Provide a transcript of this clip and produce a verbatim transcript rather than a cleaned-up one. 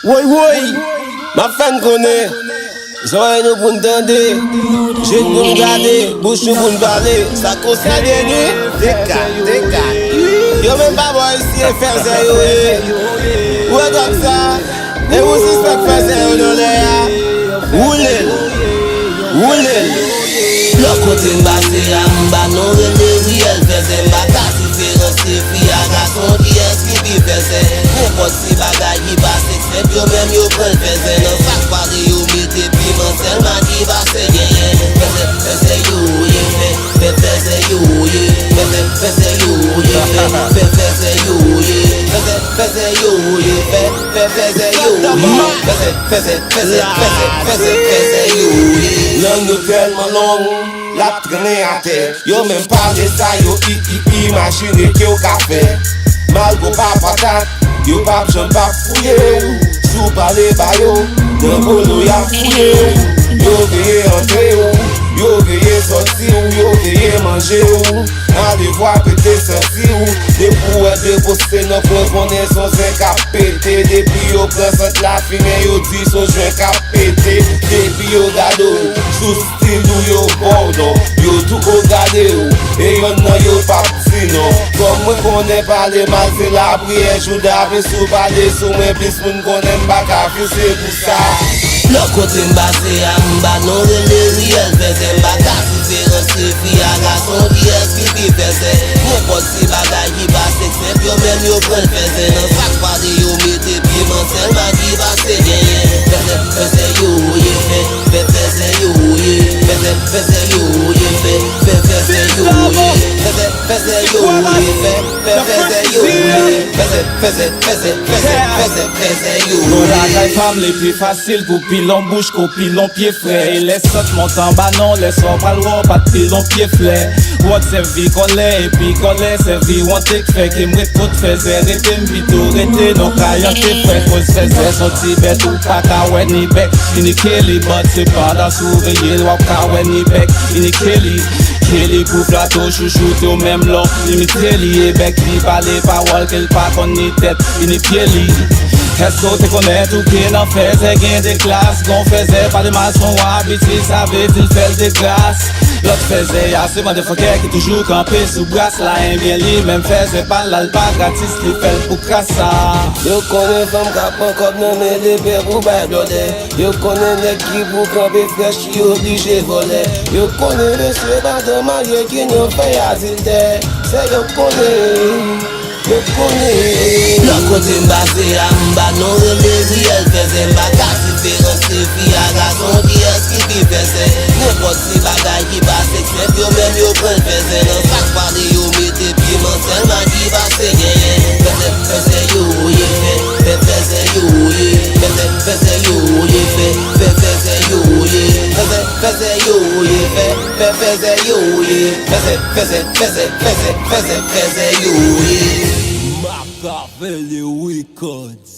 Woy, woy! M ap fè n konnen. Zòrèy nou pou n tande, je n pou n gade, bouch nou pou n pale. Sa konsène nou, dega, dega. Yo menm pa bò isi, e fèzè yo ye. Ou wè dòk sa? E ou sispèk fèzè yo nan lè a? Woule l. Woule l. Lòt kote m pase a, m ba non rele riyèl fèzè. M pa ka diferanse fi a gason, kiyès ki pi fèzè. Nenpòt ti bagay ki pase, sèt yo menm yo pran l fèzè. Nan sak pale yo mete piman, sèl Magi pase genyen. Fèzè, fèzè yo ye, fè, fè, fèzè yo ye. Fèzè, fèzè yo ye, fè, fè, fèzè yo ye. Fèzè, fèzè yo ye, fè, fè, fèzè yo ye. Fèzè, fèzè, fèzè, fèzè, fèzè, fèzè yo ye. Lang nou tèlman long, l ap trennen atè. Yo menm pale sa yo i, i, imajine ke w ka fè. Malgre w pa patat, yo p ap janm p ap fouye w. Si w pale ba yo, nan bolo y ap fouye w. Yo veye antre w, yo veye sòti w, yo veye manje w. Alevwa pete santi w. Depi w wè de poste nan kwen, konnen s on zen k ap pete. Depi yo pran sant lafimen, yo di s on jwen k ap pete. Depi yo gade w sou stil ou, yo ba w non. Yo tou ko gade w, e yonn nan yo p ap di non. Kòm mwen konnen pale mal se lapriyè Jouda, men si w pale sou mwen plis, moun konnen m pa ka fiw, se pou sa. Lòt kote m pase a, m ba non rele riyèl fèzè. M pa ka diferanse fi a gason, kiyès ki pi fèzè. Nenpòt ti bagay ki pase, sèt yo menm yo pran l fèzè. Nan sak pale yo mete piman, sèl Magi pase genyen. Fèzè, fèzè yo ye, fè, fè, fèzè yo ye. Fèzè, fèzè yo ye, fè, fè, fèzè yo ye. Fèzè, fèzè yo ye, fè, fè, fèzè yo ye. Fèzè, fèzè, fèzè, fèzè, fèzè, fèzè yo ye. Nan lakay pa m, li pi fasil pou pilon bouch ke w pilon pye frè. E lè sòt monte anba non, lè sa w pral wè w pa t pilon pye flè. Wòt sèvi kòlè, epi kòlè sèvi wonte k fè ke m ret kot fèzè rete, m pito rete non kay an te frè. Koz fèzè s on ti bèt ou pa ka wè ni bèk, ni ke li bòt, se pandan si w veye l w ap ka wè ni bèk, ni ke li. Ke li pou flato chouchoute w menm lè w imite li, e bèk li pale pawòl ke l pa konn ni tèt, ni pye li. Èske w te konnen tou ke nan fèzè gen de klas? Gon fèzè pale mal s on abitid, sa vle di l fè l de gras. Lòt fèzè a se motherfucker ki toujou kanpe sou bras la, ebyen li menm fèzè pa l la, l pa gratis, li fè l pou kras sa. Yo konnen fanm ka pran kòb nan men lepè pou bay blòdè. Yo konnen nèg ki pou kanpe frèch, ki oblije vòlè. Yo konnen mesye pa t marye, ki nan fè adiltè. Se yo konnen, yo konnen. Lòt kote m pase a, m ba non rele riyèl fèzè. M pa ka diferanse fi a gason, kiyès ki pi fèzè. Nenpòt ti bagay ki pase, sèt yo menm yo pran l fèzè. Nan sak pale yo mete piman, sèl Magi pase genyen. Fèzè, fèzè yo ye, fè, fè, fèzè yo ye. Fèzè, fèzè yo ye, fè, fè, fèzè yo ye. Fèzè, fèzè yo ye, fè, fè, fèzè yo ye. Fèzè, fèzè, fèzè, fèzè, fèzè, fèzè yo ye. Machiavelli Records.